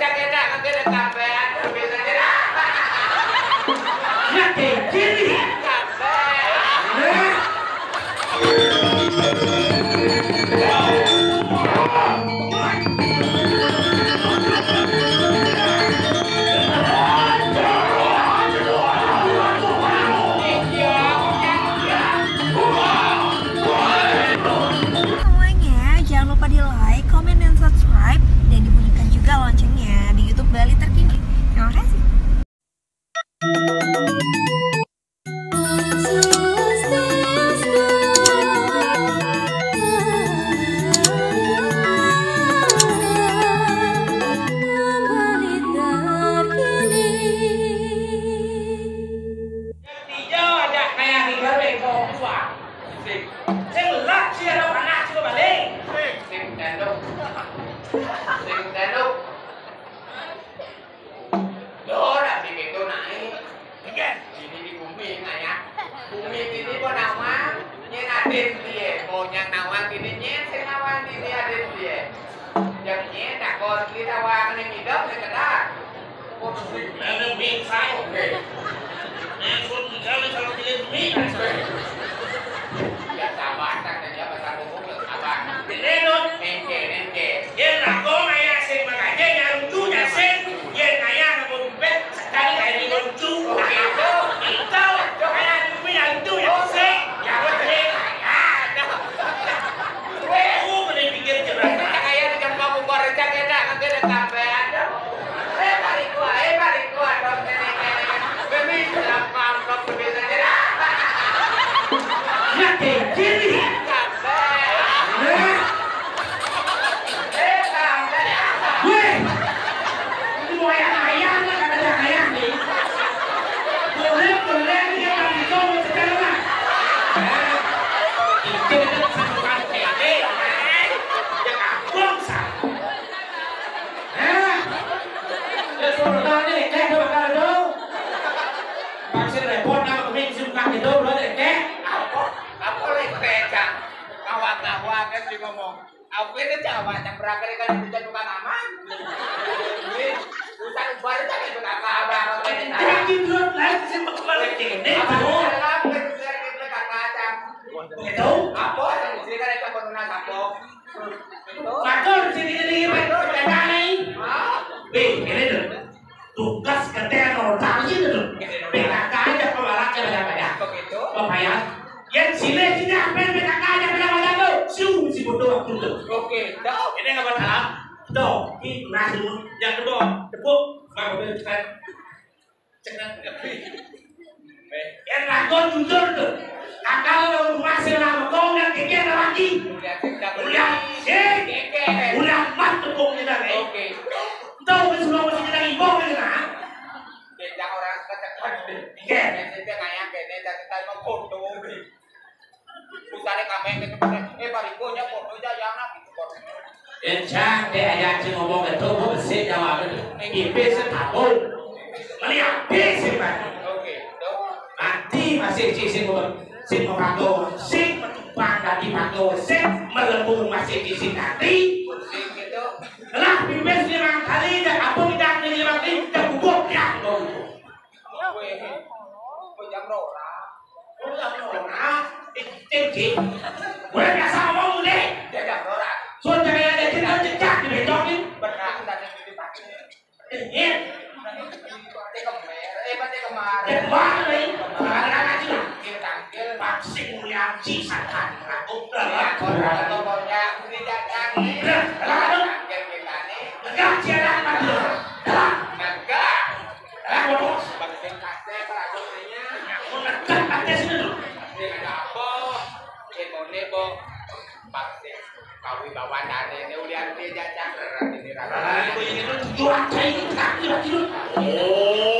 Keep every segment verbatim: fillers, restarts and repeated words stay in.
Cak enak, nanti ada tambahan, bisa jadi. Ya, kecil. Tambah. Semuanya, jangan lupa di like, comment, dan subscribe, dan dibunyikan juga loncengnya di YouTube Bali Terkini. Terima kasih. Dijauh aja kayak di Garut, kau buang. Sing. Sing lah, sing ada panas, sing balik. Sing tanduk. Sing tanduk. Lho, ora sing itu naik. Iya, sini di bumi, nah ya. Bumi ini mau nawang, ini Raden dia. Mau yang nawang ini, ini sing nawang ini Raden dia. Yang ini tak kon kita wang ini hidup, ini kena. Ada mik saya, oke. Yang suruh misalnya kalau dia mik, ya sabar, tak ada apa-apa. Bener, Don? Nengke, nengke. Yen lakon ayak sing makaje nyang lucu nyang sing, yen ayak nganggo dompet sekali kaya limo lucu. Oh, gitu. Gitu. Ayak lucu nyang lucu nyang sing, nyang sing ayak. Kowe aku mending pikir jelas. Cak ayak di jam kamu baru cak enak, nanti ada tambahan. Eh, balik gua, eh, balik gua, dong, nenek, nenek. Bemi, gampang, dong, bebas aja. Ya, kecil. Weh. Ini mau ayam-ayam, kan ada ayam nih. Boleh, boleh, dia kan itu mau sekarang. Itu, itu satu kali pede. Ya, kampung, sa. Hah? Ya, suruh tahu nih, kayak coba kalau dong. Vaksin repot, nama kami isi buka gitu, belum deh, kek. Apa? Apa lagi, kek? Kawak-kawak kan sih ngomong. Aku ini Jawa, yang berakhir kan bisa tukang aman. Ini urusan baru kan itu kakak abang. Jadi, belum lagi sih, mau kembali ke ini, Apa tuh. Salah, kan bisa kita kakak aja. Itu? Apa yang cerita itu penuh apa? Matur, sini, sini, Pak. Hah? Bih, ini tuh. Tugas keterno tadi itu tuh. P K K aja kepala aja banyak-banyak. Begitu. Bapak ya. Yang sini, sini, apa yang P K K aja banyak-banyak tuh? Siu, si bodoh waktu itu. Oke, dah. Ini nggak bersalah. Tuh, ini nasi dulu. Yang kedua, tepuk. Bang, udah cepat. Cenah. Yen lakon jujur tuh. Kakak lu masih lah, kau nggak kikir lagi. Udah, udah. Udah, sih. Kikir. Udah, mat tepung kita nih. Oke. Tahu kan semua masih kita ibu kan, nah? Beda orang ketekan. Iya. Biasanya kayak beda, kita mau foto. Usare kamera, eh, bariku nya foto aja, ya, anak, gitu, foto. Encang, dek, aja cing ngomong itu, bu, besi jawab itu. Ipe sing kabul. Meli ape sing mati? Oke, tuh. Mati masih cing sing ngomong. Sing mau pago, sing menumpang dadi pago, sing melebur masih cing sing mati. Sing gitu. Lah, pipis lima kali, dah apa kita ini lima kali, dah bubuk, ya, bubuk. Kowe, kowe jam loro. Kowe jam loro. Iki tinggi. Kowe biasa ngomong, Dik. Ya, jam loro. Sudah kayak ada cerita cecak di becokin. Benar, tadi di pagi. Dingin. Pati kemar, eh, pati kemar. Ya, wah, nih. Malah ngaji lah. Tangkil, tangkil. Vaksin mulia sisahkan. Aku berat. Pokoknya, aku tidak jadi. Berat. Berat. Tangkil kita nih. Tegak, siaran, maju. Tegak. Tegak. Lah, waduh. Bang sing kasih, Pak, aku nanya. Aku nekan pakai sini dulu. Ini ada apa? Ini mau nih, Bu. Bang sing kawi bawa tadi, ini ulian dia jajan. Ini rasa. Lah, ini tujuh aja ini, tak kira-kira. Oh, Rodi.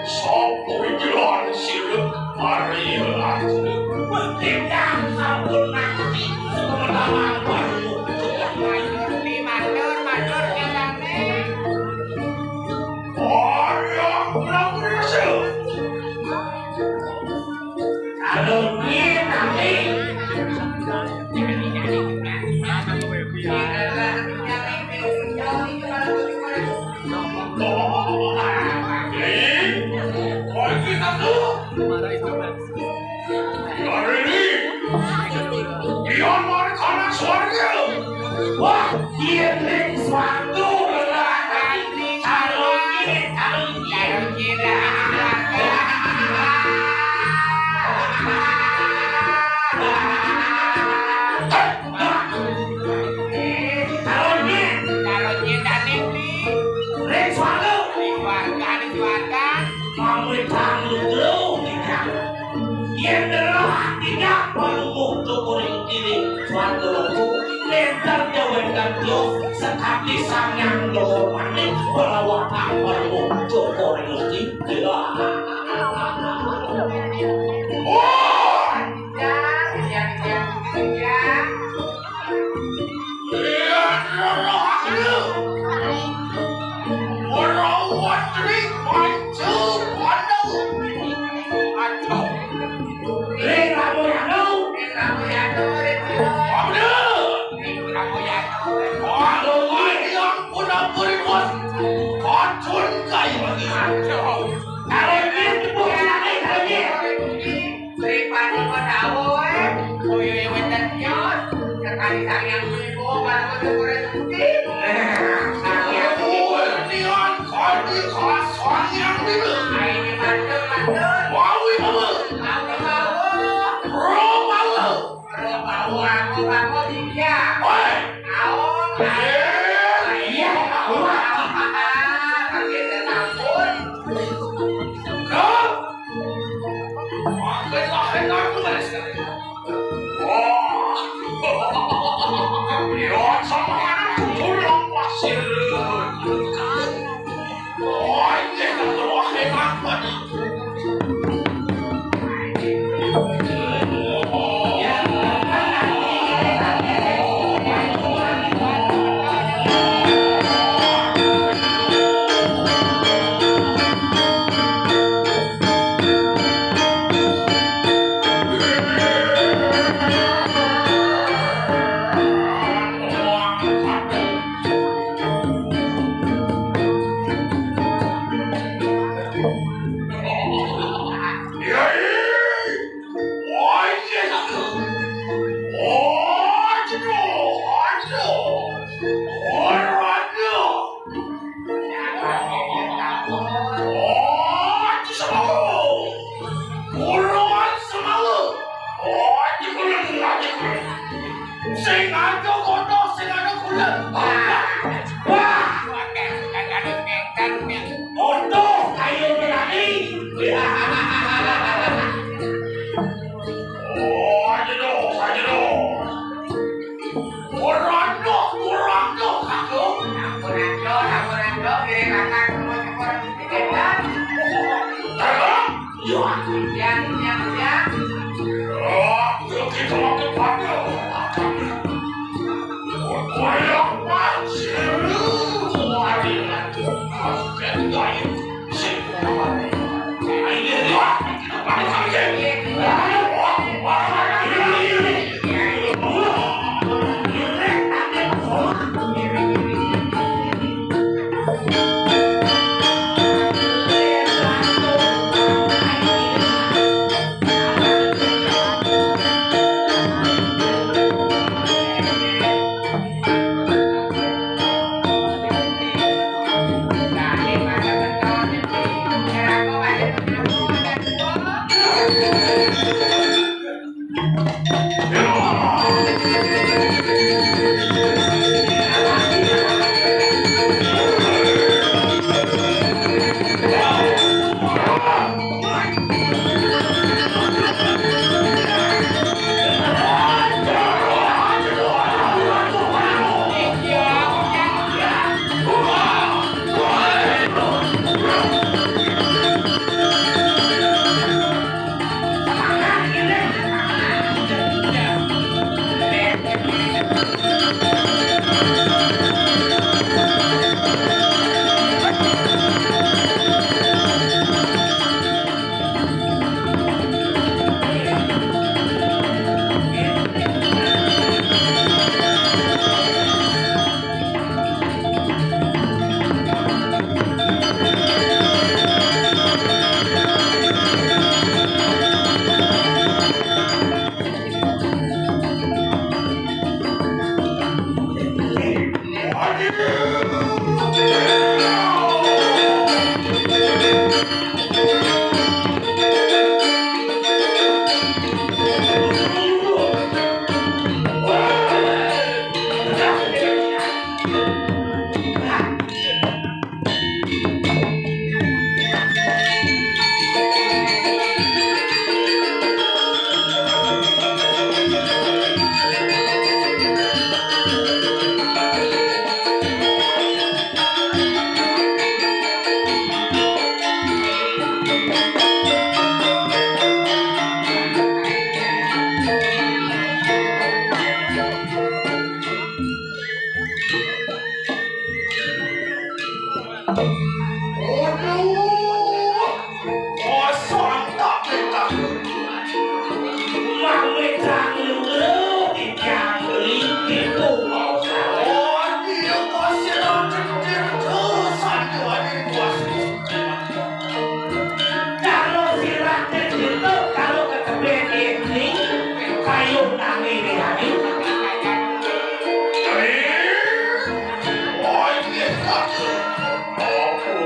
Sapa iki lan sirup Ari Lajeng? Ingkang sampun mati sepengawan baru. Matur, matur, nyatane. Arya Prabu Resi. Kalau piye nanti? Wah, yen ning swarga lelakon calon, calon, calon. Calon nyentane kuwi. Ning swarga. Ning swarga, ning swarga. Pamit pamit lho, Dinda. Yen ndelok Dinda perlu cokor ing kiri swarga lho. Nenten dewe kantiyo sekati sanyang lho manik bawa perlu cokor ing kiri. Wah! Iya, iya, iya, iya. Sri Paduka dawuh, eh, kaya wénten nyos, sekali Sang Hyang Wibowo karo Putra Gusti. Sang Hyang Wibowo. Nian kali Sang Hyang Wibowo. Ayo, matur, matur. Wawi bawa. Wawi bawa. Pro bawa. Pro bawa, aku bawa tiga. Woi. Ayo. Eh. Iya, bawa. Pakai sampun. Kau. Wah. Yo, sama anak tutur yang Ora ada. Oh, itu semalu. Puluhan semalu. Oh, itu kulit, itu kulit. Sing ada kono, sing ada kulit. Wah, wah. Utuh kayu berani. Oh, aja dong, aja dong. Ora ada, ora ada, aku. Ampun, ampun, ampun, ampun, diri kakak, semua syukur, dikit, kan? Ayo, aku. Yang, yang, yang. Oh, kita makin pakai. Ora ada, ora ada. Aduh, kosong tak kita. Mami canggung lu, dicanggung itu. Oh, dia kosong cetir tuh, santuanin bos. Kalau sirah kecil tuh, kalau ketebet ini, kayu nangis di hati. Eh, oh, iya, satu. Aku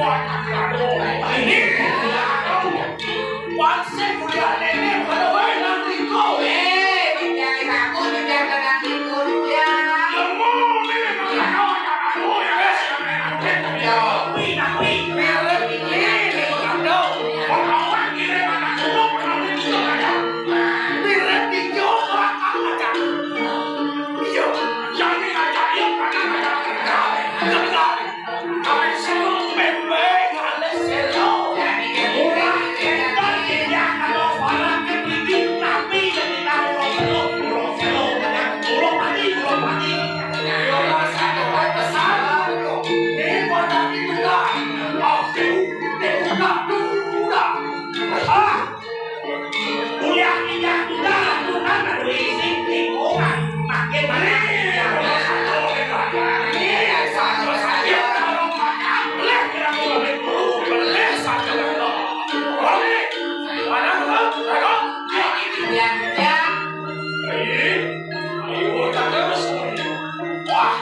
Ini, wae sing mulia nene, pada wae nang riko. Eh, jangan aku juga nang riko, ya. Lemu, ini mah kacau, kacau, ya, wes, ya, wes, ya, wes. Tapi, tapi, mirip ini, ini, kacau. Orang-orang kira anak suluk, tapi itu aja. Mirip hijau, belakang aja. Hijau, yang ini aja, iya, belakang aja. Benar, benar. Ah! Kuliah pindah-pindah, aturan berisik lingkungan. Makin banyak yang saja, saja, saja, oke, mana, Rago? Ini, ayo, terus. Wah.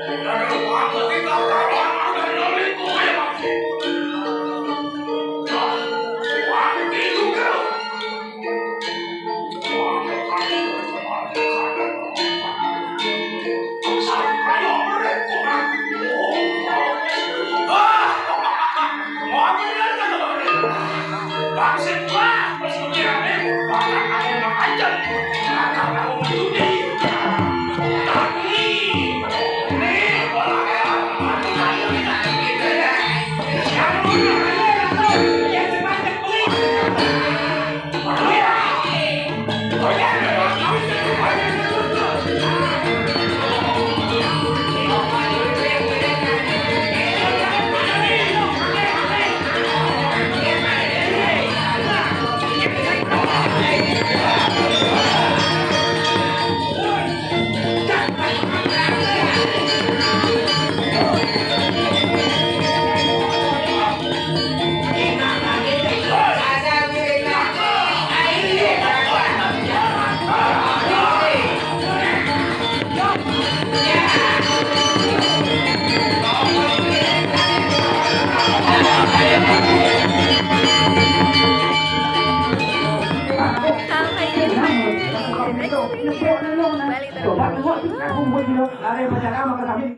Sampai jumpa di next video. Balik terus.